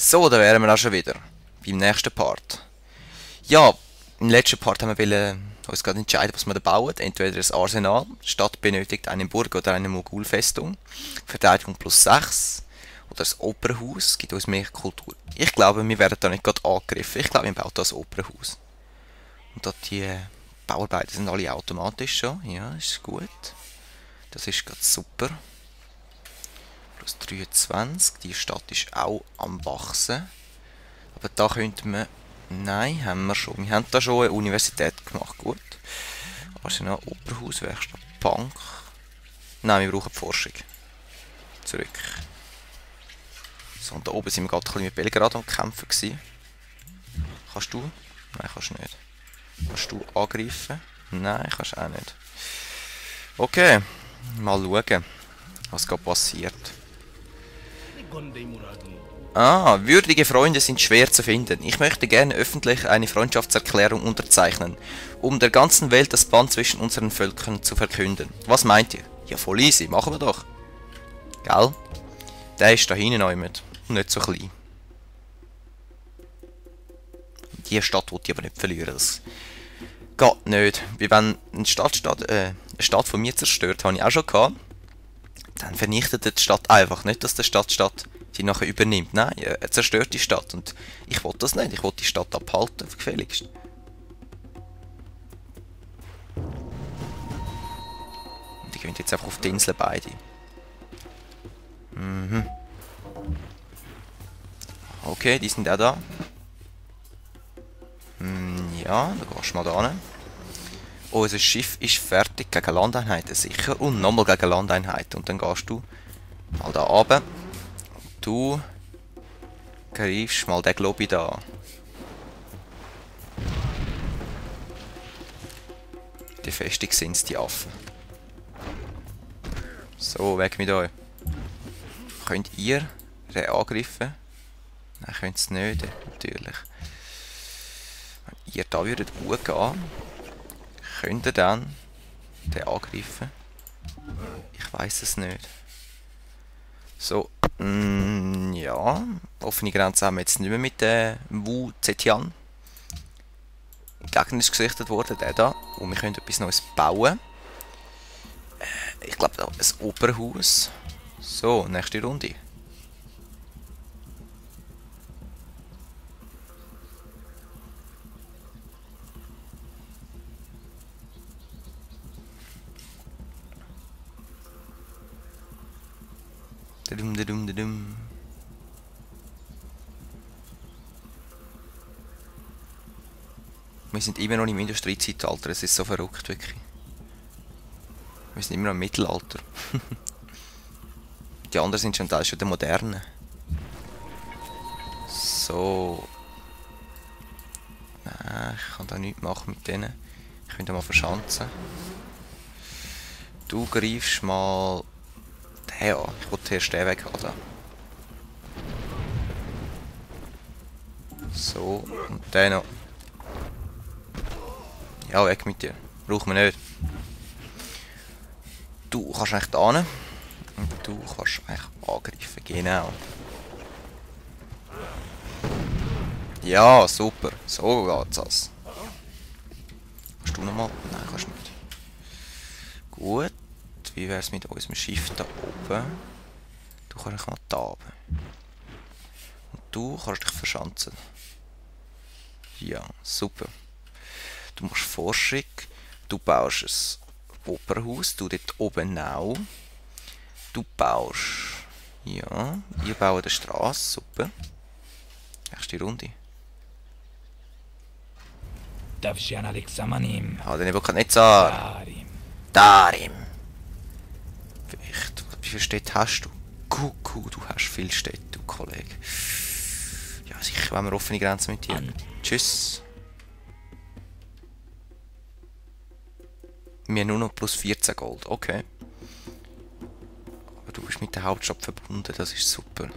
So, da wären wir auch schon wieder. Beim nächsten Part. Ja, im letzten Part haben wir uns gerade entscheiden, was wir da bauen. Entweder ein Arsenal, die Stadt benötigt eine Burg oder eine Mogulfestung, Verteidigung plus 6 oder das Opernhaus, gibt uns mehr Kultur. Ich glaube, wir werden da nicht gerade angegriffen. Ich glaube, wir bauen da ein Opernhaus. Und da die Bauarbeiten sind alle automatisch schon. Ja, ist gut. Das ist gerade super. Plus 23, die Stadt ist auch am Wachsen. Aber da könnten wir... Nein, haben wir schon. Wir haben da schon eine Universität gemacht. Gut. Arsenal, Opernhaus, Werkstatt, Bank. Nein, wir brauchen die Forschung. Zurück. So, und da oben sind wir gerade ein bisschen mit Belgrad am Kämpfen gewesen. Kannst du? Nein, kannst du nicht. Kannst du angreifen? Nein, kannst du auch nicht. Okay, mal schauen, was gerade passiert. Ah, würdige Freunde sind schwer zu finden. Ich möchte gerne öffentlich eine Freundschaftserklärung unterzeichnen, um der ganzen Welt das Band zwischen unseren Völkern zu verkünden. Was meint ihr? Ja, voll easy, machen wir doch. Gell? Der ist da hinten und nicht so klein. Die Stadt will ich aber nicht verlieren. Das geht nicht. Wie wenn eine Stadt von mir zerstört, habe ich auch schon gehabt. Dann vernichtet die Stadt einfach. Nicht, dass der Stadt die nachher übernimmt. Nein, er zerstört die Stadt. Und ich will das nicht. Ich will die Stadt abhalten, gefälligst. Und die gehen jetzt einfach auf die Insel beide. Mhm. Okay, die sind auch da. Ja, da gehst du mal da hin. Unser Schiff ist fertig gegen Landeinheiten, sicher. Und nochmal gegen Landeinheiten. Und dann gehst du mal da runter. Du greifst mal den Globi da. Die Festung sind's, die Affen. So, weg mit euch. Könnt ihr den angreifen? Nein, könnt es nicht, natürlich. Wenn ihr da würdet gehen, könnt ihr dann den angreifen? Ich weiß es nicht. So, ja. Offene Grenze haben wir jetzt nicht mehr mit Wu Zetian. Der Gegner ist gesichtet worden, der da. Und wir können etwas Neues bauen. Ich glaube, da ein Opernhaus. So, nächste Runde. Wir sind immer noch im Industriezeitalter, es ist so verrückt, wirklich. Wir sind immer noch im Mittelalter. Die anderen sind schon der Moderne. So. Nein, ich kann da nichts machen mit denen. Ich könnte mal verschanzen. Du greifst mal den an. Ich will zuerst den weg haben. So, und den noch. Ja, weg mit dir. Brauchen wir nicht. Du kannst eigentlich da hin. Und du kannst eigentlich angreifen. Genau. Ja, super. So geht's das. Kannst du nochmal? Nein, kannst du nicht. Gut. Wie wär's mit unserem Schiff da oben? Du kannst mal da oben. Und du kannst dich verschanzen. Ja, super. Du machst Forschung. Du baust ein Opernhaus. Du dort oben auch. Du baust... Ja, ihr baut eine Straße. Super. Nächste Runde. Ah, den Nebukadnezar. Darim. Wie viele Städte hast du? Kuku, du hast viele Städte, du Kollege. Ja, sicher, wenn wir offene Grenzen mit dir. Tschüss. Wir haben nur noch plus 14 Gold, okay. Aber du bist mit der Hauptstadt verbunden, das ist super.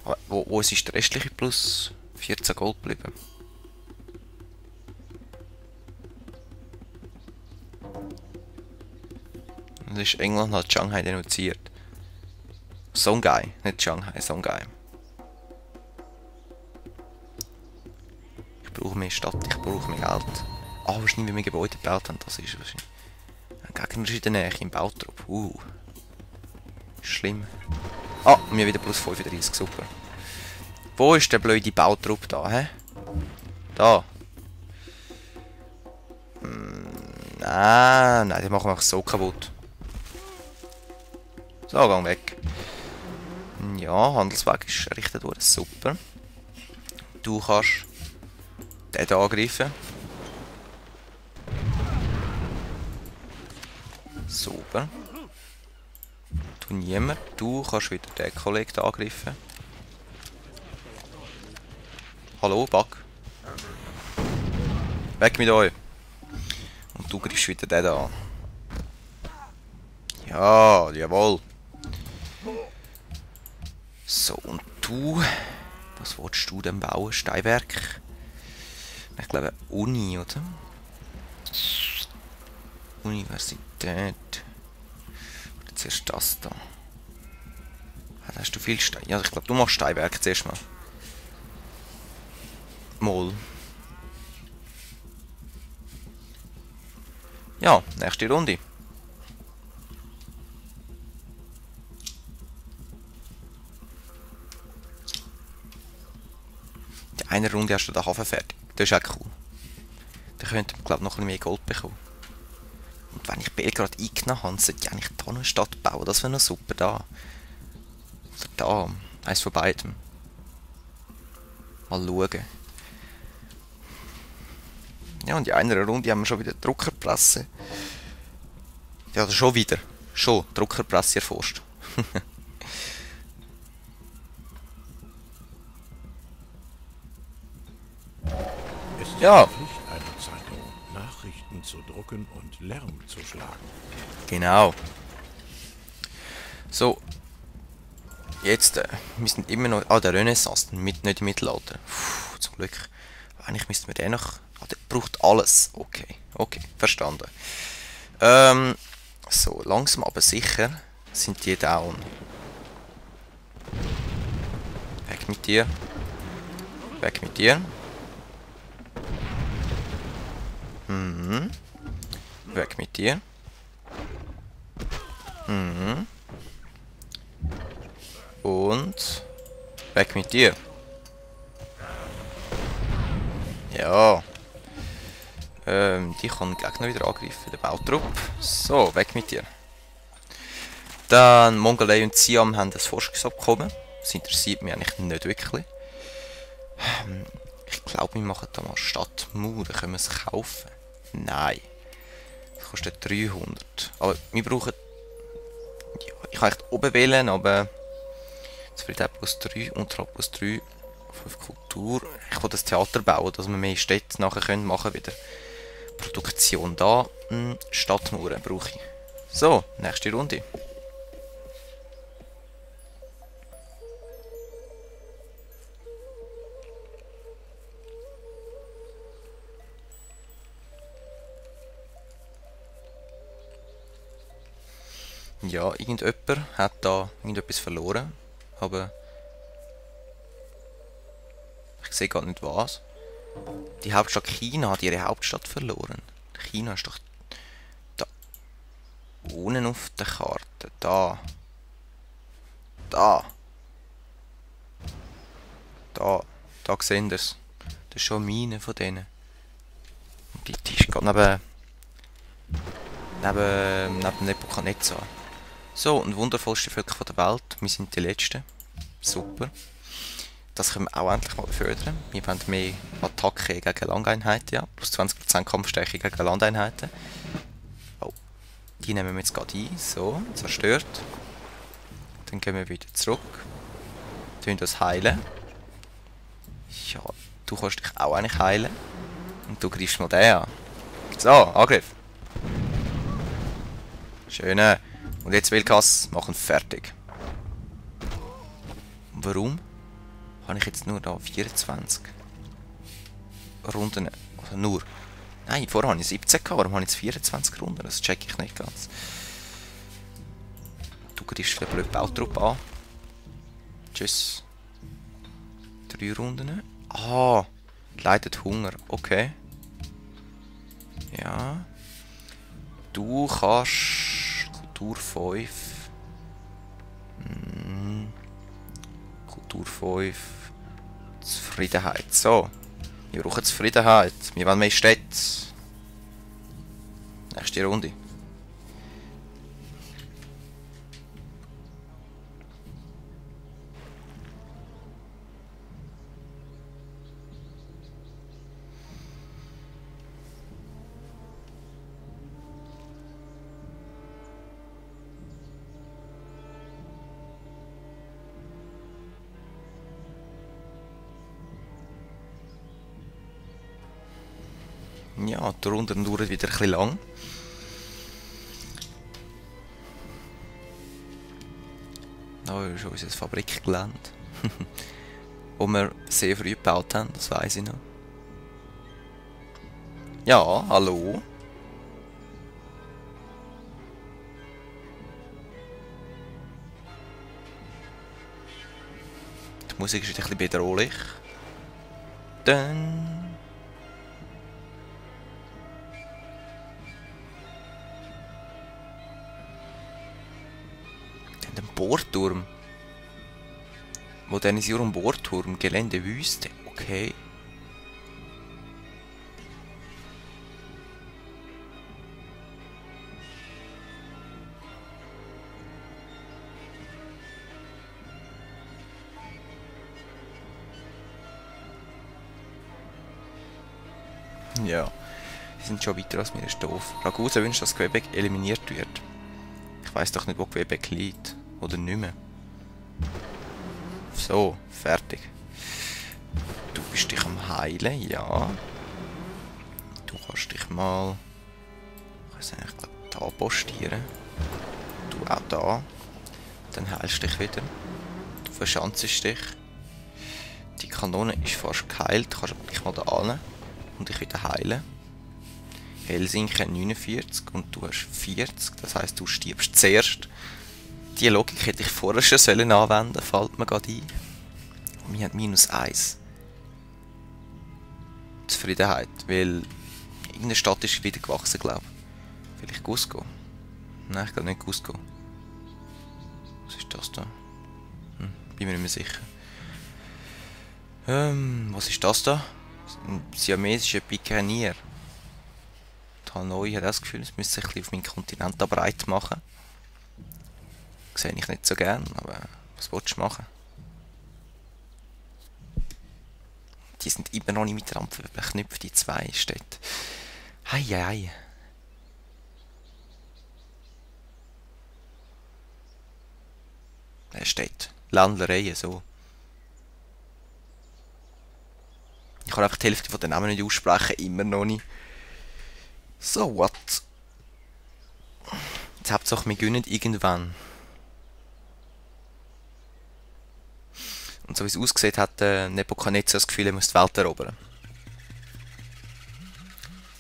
Aber wo ist der restliche plus 14 Gold geblieben? Das ist England hat Shanghai denunziert. Songhai, nicht Shanghai, Songhai. Ich brauche mehr Stadt, ich brauche mehr Geld. Ah, wahrscheinlich, wie wir Gebäude gebaut haben, das ist wahrscheinlich. Ein Gegner ist in der Nähe, im Bautrupp. Schlimm. Ah, mir wieder plus 35, super. Wo ist der blöde Bautrupp da, hä? Da. Nein, die machen wir einfach so kaputt. So, gang weg. Ja, Handelsweg ist errichtet worden, super. Du kannst den hier angreifen. Super. Du niemand. Du kannst wieder den Kollegen angreifen. Hallo, Bug. Weg mit euch. Und du greifst wieder den an. Ja, jawohl. So, und du... Was willst du denn bauen? Steinwerk? Ich glaube, Uni, oder? Universität. Oder zuerst das da. Da hast du viel Stein. Ja, ich glaube, du machst Steinwerk zuerst mal. Mal. Ja, nächste Runde. In einer Runde hast du den Hafen fertig. Das ist auch cool. Da könnte man, glaube ich, noch ein bisschen mehr Gold bekommen. Und wenn ich Belgrad eingenommen habe, sollte ich eigentlich da noch eine Stadt bauen. Das wäre noch super da. Oder da. Eins von beidem. Mal schauen. Ja, und in einer Runde haben wir schon wieder Druckerpresse. Ja, schon wieder. Schon Druckerpresse erforscht. Es ist Ja. die Pflicht einer Zeitung, Nachrichten zu drucken und Lärm zu schlagen. Genau. So. Jetzt, wir sind immer noch... Ah, der Renaissance, nicht im Mittelalter. Puh, zum Glück. Eigentlich müssten wir den noch... Ah, der braucht alles. Okay, okay, verstanden. So, langsam aber sicher sind die down. Weg mit dir. Weg mit dir. Mhm. Weg mit dir. Mhm. Und weg mit dir. Ja. Die kann gleich noch wieder angreifen, der Bautrupp. So, weg mit dir. Dann Mongolei und Siam haben das Forschungsabkommen. Das interessiert mich eigentlich nicht wirklich. Ich glaube, wir machen da mal Stadtmauer. Können wir es kaufen? Nein. Das kostet 300. Aber wir brauchen... Ja, ich kann echt oben wählen, aber... Zufriedenheit plus 3, Unterhalt plus 3, 5 Kultur. Ich will das Theater bauen, dass wir mehr Städte nachher können machen wieder. Produktion da. Stadtmauern brauche ich. So, nächste Runde. Ja, irgendjemand hat da irgendetwas verloren, aber ich sehe gar nicht was. Die Hauptstadt China hat ihre Hauptstadt verloren. China ist doch da unten auf der Karte. Da. Da. Da. Da sehen wir es. Das ist schon eine Mine von denen. Und die ist gerade neben Nebukadnezar. So, und wundervollste Völker der Welt. Wir sind die Letzten. Super. Das können wir auch endlich mal fördern. Wir wollen mehr Attacke gegen Landeinheiten, ja. Plus 20% Kampfstärke gegen Landeinheiten. Oh. Die nehmen wir jetzt gerade ein. So, zerstört. Dann gehen wir wieder zurück. Tun das heilen. Ja, du kannst dich auch eigentlich heilen. Und du greifst mal den an. So, Angriff. Schöne. Und jetzt Wildkass machen fertig. Warum habe ich jetzt nur da 24 Runden? Also nur. Nein, vorher habe ich 17 gehabt. Warum habe ich jetzt 24 Runden? Das check ich nicht ganz. Du greifst den blöden Bautrupp an. Tschüss. 3 Runden. Ah. Leidet Hunger. Okay. Ja. Du kannst... Kultur 5. Kultur 5. Zufriedenheit. So. Wir brauchen Zufriedenheit. Wir wollen mehr Städte. Nächste Runde. Ja, die Runden dauern wieder ein bisschen lang. Da ist unser Fabrikgelände. Wo wir sehr früh gebaut haben, das weiss ich noch. Ja, hallo. Die Musik ist ein bisschen bedrohlich. Dann... Den Bohrturm. Modernisierung Bohrturm. Gelände Wüste. Okay. Ja. Sie sind schon weiter als mir, ist doof. Ragusa wünscht, dass Quebec eliminiert wird. Ich weiss doch nicht, wo Quebec liegt. Oder nicht mehr. So, fertig. Du bist dich am Heilen, ja. Du kannst dich mal... Ich weiß eigentlich, da postieren. Du auch da. Dann heilst du dich wieder. Du verschanzt dich. Die Kanone ist fast geheilt. Du kannst aber gleich mal da hin und dich wieder heilen. Helsinki hat 49 und du hast 40. Das heisst, du stirbst zuerst. Die Logik hätte ich vorher schon anwenden sollen, fällt mir gerade ein. Und wir haben -1. Zufriedenheit, weil irgendeine Stadt ist wieder gewachsen, glaube ich. Vielleicht Cusco? Nein, ich glaube nicht Cusco. Was ist das da? Bin mir nicht mehr sicher. Was ist das da? Ein siamesischer Pikenier. Hanoi hat das Gefühl, es müsste sich ein bisschen auf meinen Kontinent da breit machen. Das sehe ich nicht so gern, aber was willst du machen? Die sind immer noch nicht miteinander verknüpft, die zwei Städte. Hei. Städte. Ländlereien, so. Ich kann einfach die Hälfte von den Namen nicht aussprechen, immer noch nicht. So, what? Jetzt Hauptsache, wir gönnen irgendwann. Und so wie es aussieht, hat Nebukadnezar das Gefühl, er muss die Welt erobern.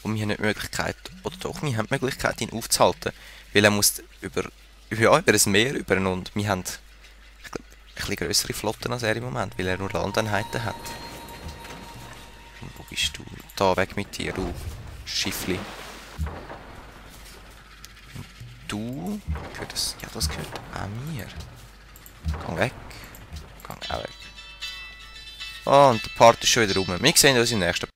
Und wir haben nicht die Möglichkeit, oder doch, wir haben die Möglichkeit, ihn aufzuhalten. Weil er muss über ein Meer über und wir haben ich glaub, ein bisschen grössere Flotten als er im Moment, weil er nur Landeinheiten hat. Und wo bist du? Da, weg mit dir, du Schiffli. Und du? Gehört das? Ja, das gehört auch mir. Geh weg. Geh auch weg. Oh, und der Part ist schon wieder rum. Wir sehen uns im nächsten